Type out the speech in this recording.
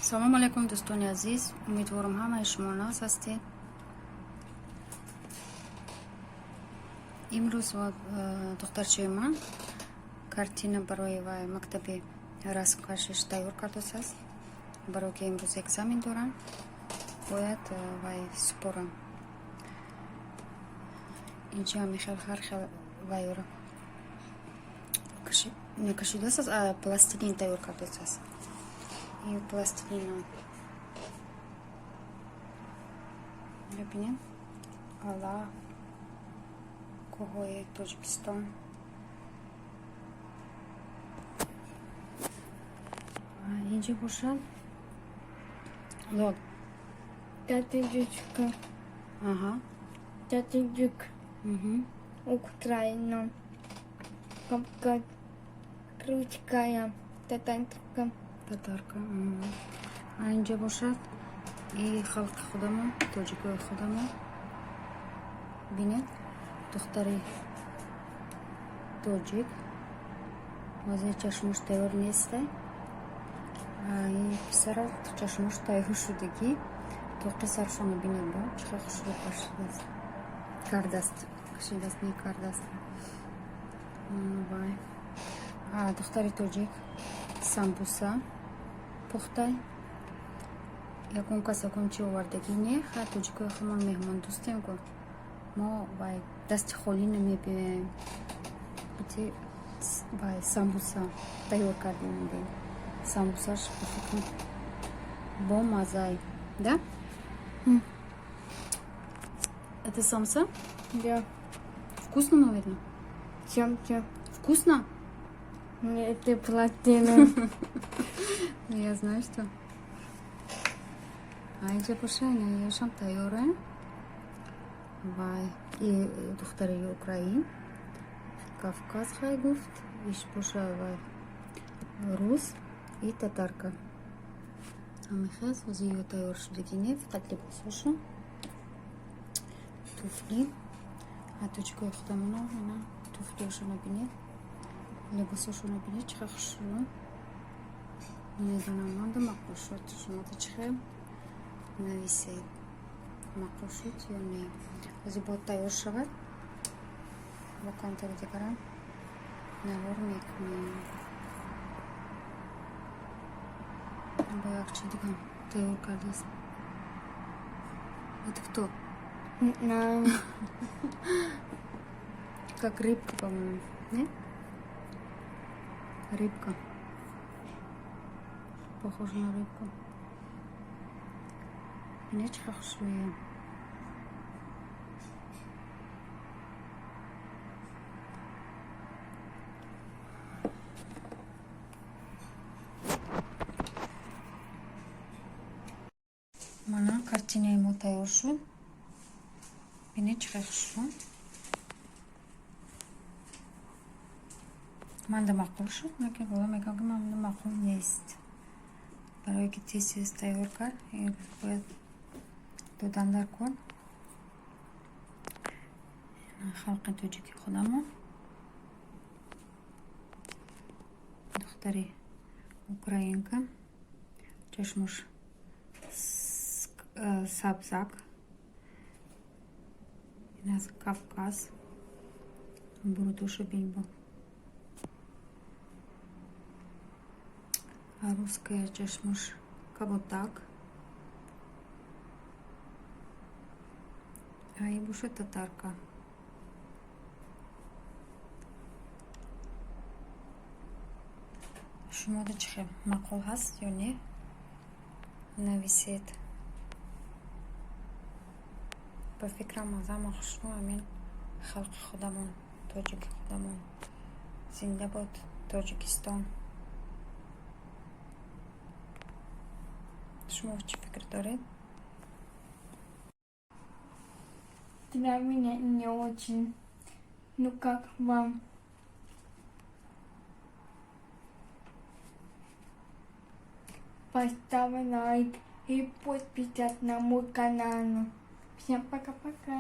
Салому алайкум, дӯстони азиз! Умедворам, ҳамаи шумо нағз ҳастед. Имрӯз духтарчаи ман картина барои вай мактаби расмкашиш тайёр кардааст, барое ки имрӯз экзамен дорам, бояд вай супорам. Инҷа мехел ҳар хел вайёра кашидааст, пластилин тайёр кардааст. И пластилина бибинед, алаф, кӯҳҳои Тоҷикистон. Инҷа бошад лол. Татыджичка. Ага. Татыджик. Украина. Кавказ. Русская. Татарка. Татарка. А инҷа бошад и халқи худамон, тоҷикои худамон. Бинед, духтари тоҷик, ҳозир чашмош тайёр нестай. И писара чашмош тайёр шудагӣ, тоқи саршона бинед, бо чӣ хел хушрӯ кашидааст, кардааст, кашидааст, не, кардааст. Вай духтари тоҷик самбуса пухтай. Ягон кас ягон чи овардагӣ не. Ха, тоҷикои худамон меҳмондӯстем ку, мо вай дасти холӣ намебиёем. Вай самбуса тайёр кардем. Самбусаш, ба фикрам, бо мазай, да? Это самса? Да. Вкусно, наверное? Чем, чем? Вкусно? Нет, это пластилин. Я знаю, что. А инҷа боша, ина ёшам тайёра. Вай и духтари Украин. Кавказ хай гуфт. Иш боша вай рус и татарка. Амихез ҳозир ё тайёр шудагӣ не, фақат либосҳошо. Туфли. А тоҷикои худамона ина туфлиошона бинед. Либосҳошона бинед, чӣ хел хушрӯ. Намедонам, манда маъқул шуд, шумода чӣ хел, нависед, маъқул шуд ё не. Ҳозир бояд тайёр шавад, бо камтари дигарам навор мекунем. Бо як чи дига тайёр кардааст. Это кто? Не знаю. Как рыбка, по-моему, не? Рыбка. Похоже на рыбку. Бинед, чӣ хушрӯя. Мана картинаи мо тайёр шуд. Бинед, чӣ хушрӯ. Манда маъқул шуд, лекин бола мегӯям, ки манда маъқул нест. Барое ки тез тез тайёр кард, бояд додан дар кор. Халқи тоҷики худамон. Духтари украинка. Чашмош сабзак. Ин аз Кавказ. Бурудоша бин бо. А русская чашмош кабутак. А и боша татарка. Шумода чӣ хел, маъқул ҳаст ё не, нависед. Ба фикрам, аз ҳама хушрӯ ҳамин халқи худамон, тоҷики худамон. Зинда бод Тоҷикистон! Шумо чӣ фикр доред? Для меня не очень. Ну как вам? Поставь лайк и подписаться на мой канал. Всем пока-пока.